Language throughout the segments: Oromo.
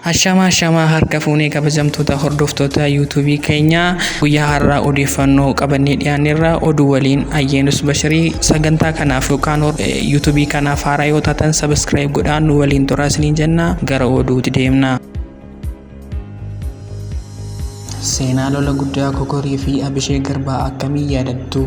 Ashamaa ashamaa, harka fuunee kabajamtoota hordoftoota yuutuubii keenyaa, guyyaa har'aa odeeffannoo qabannee dhiyaanneerra. Oduu waliin Ayyeenus Bashirii. Sagantaa kanaaf yookaan yuutuubii kanaaf haaraa yoo taatan subscribe godhaa nu waliin turaa isiniin jenna. Gara oduutti deemna. Seenaa lola guddaa Kokorii fi Abishee Garbaa akkamii yaadattu?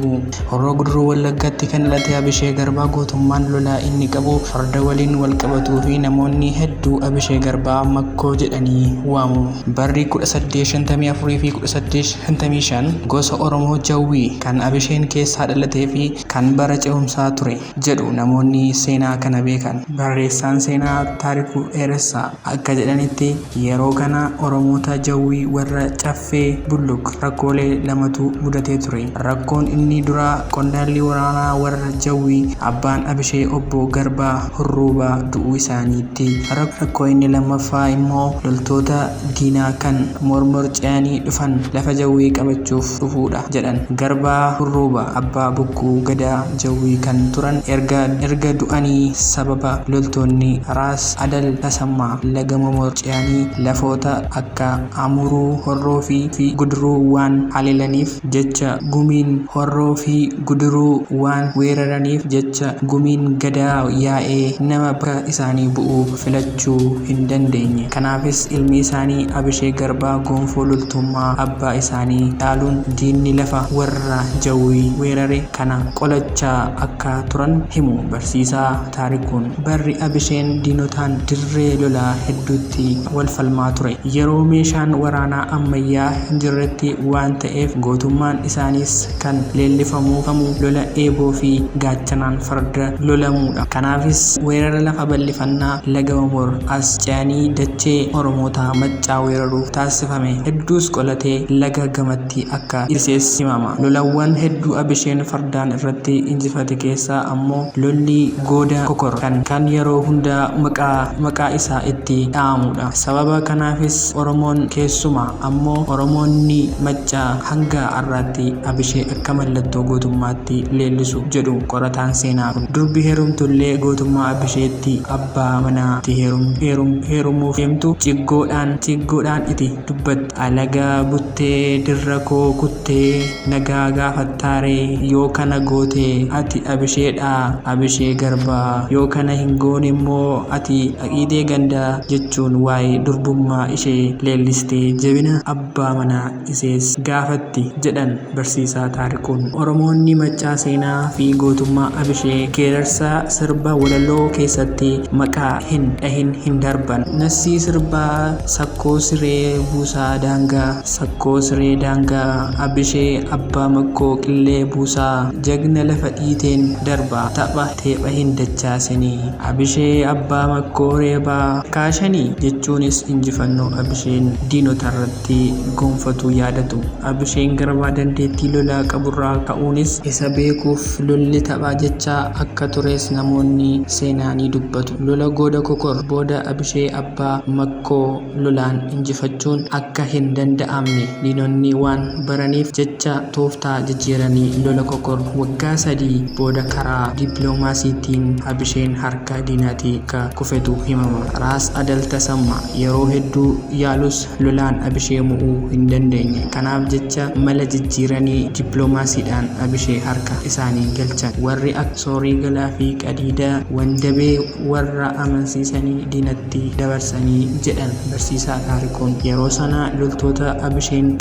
Horroo Guduruu Wallaggaatti kan dhalate Abishee Garbaa gootummaan lolaa inni qabu farda waliin wal qabatuu fi namoonni hedduu Abishee Garbaa Makkoo jedhanii waamu. Barri 1854 fi 1855 gosa Oromoo Jawwii kan Abisheen keessaa dhalatee fi kan bara ce'umsaa ture jedhu namoonni seenaa kana beekan. Barreessaan seenaa Taarikuu Dheeressaa akka jedhanitti, yeroo kana Oromoota Jawwii warra Caffee Bulluq rakkoolee lamatu mudatee ture. Rakkoon inni duraa qondaalli waraanaa warra Jawwii abbaan Abishee Obbo Garbaa Hurruubaa du'uu isaaniitti. Rakkoo inni lammaffaa immoo loltoota diinaa kan Mormor ce'anii dhufan lafa Jawwii qabachuuf dhufuudha jedhan. Garbaa Hurruubaa abbaa Bokkuu Gadaa Jawwii kan turan erga du'anii sababa loltoonni Raas Adal Tasammaa laga Momor ce'anii lafoota akka Amuruu, Horroo fi Guduruu waan haleelaniif jecha gumiin Horroo fi Guduruu waan weeraraniif jecha gumiin Gadaa yaa'ee nama bakka isaanii bu'u filachuu hin dandeenye. Kanaafis ilmi isaanii Abishee Garbaa gonfoo loltummaa abbaa isaanii dhaaluun diinni lafa warra Jawwii weerare kana qolachaa akka turan himu barsiisaa Taarikuun. Barri Abisheen diinotaan dirree lolaa hedduutti wal falmaa ture. Yeroo meeshaan waraanaa ammayyaa hin jirretti waan ta'eef gootummaan isaaniis kan leellifamu lola eeboo fi gaachanaan farda lolamuudha. Kanaafis weerara lafa bal'ifannaa laga Momor as ce'anii dachee Oromootaa Maccaa weeraruuf taasifame hedduus qolatee laga gamatti akka ittises himama. Lolawwan hedduu Abisheen fardaan irratti injifate keessaa ammoo lolli Gooda Kokor kan yeroo hunda maqaa isaa itti dha'amudha. Sababa kanaafis Oromoon, keessumaa ammoo Oromoonni Maccaa hanga har'aatti Abishee akka mallattoo gootummaatti leellisu jedhu qorataan seenaa kun. Durbi heerumtullee gootummaa Abisheetti abbaa manaa itti heerumuuf deemtu ciggoodhaan itti dubbatti. Alaga buttee dirra koo kuttee nagaa gaafattaaree? Yoo kana goote ati Abisheedhaa, Abishee Garbaa. Yoo kana hin goone immoo ati aqiidee gandaa jechuun waa'ee durbummaa ishee leellistee jabina abbaa manaa isees gaafatti jedhan barsiisaa Taarikuun. Oromoonni Maccaa seenaa fi gootummaa Abishee geerarsa, sirba, walaloo keessatti maqaa hin dhahin hin darban. Nassii sirbaa sakkoo siree buusaa daangaa, sakkoo siree daangaa, Abishee abbaa Makkoo qillee buusaa, jagna lafa dhiiteen darba, tapha teepha hin dachaasinii. Abishee abbaa Makkoo reebaa kaashanii jechuunis injifannoo Abisheen diinotarratti gonfatu yaadatu. Abisheen Garbaa dandeettii lolaa qaburraa ka'uunis isa beekuuf lolli tapha jechaa akka tures namoonni seenaa ni dubbatu. Lola Gooda Kokor booda Abishee abbaa Makkoo lolaan injifachuun akka hin danda'amne diinonni waan baraniif jecha tooftaa jijjiiranii lola Kokor waggaa 3 booda karaa dippiloomaasiitiin Abisheen harka diinaatii akka kufetu himama. Raas Adal Tasammaa yeroo hedduu yaalus lolaan Abishee mo'uu hin dandeenye. Kanaaf jecha mala jijjiiranii dippiloomaasiidhaan Abishee harka isaanii galchan. Warri akka Soorii Galaa fi Qadiida Wandabee warra amansiisanii diinatti dabarsanii jedhan barsiisaa Taarikuun. Yeroo sana loltoota Abisheen